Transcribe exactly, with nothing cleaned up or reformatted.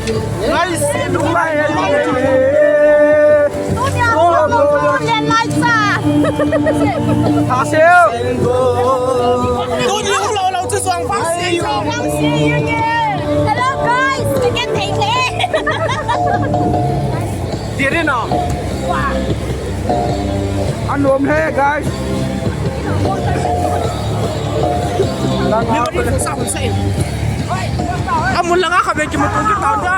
Guys, look my head. Tunia, tunia, light sa. Tha seo. Tunia, lo, lo, chu suang fang si. Suang fang si, yeah, yeah. Hello, guys. Again, hey, hey. Diri no. Wow. Anom he, guys. Memory full sa hun sa in. Amun langa khabe kimutu kita ta.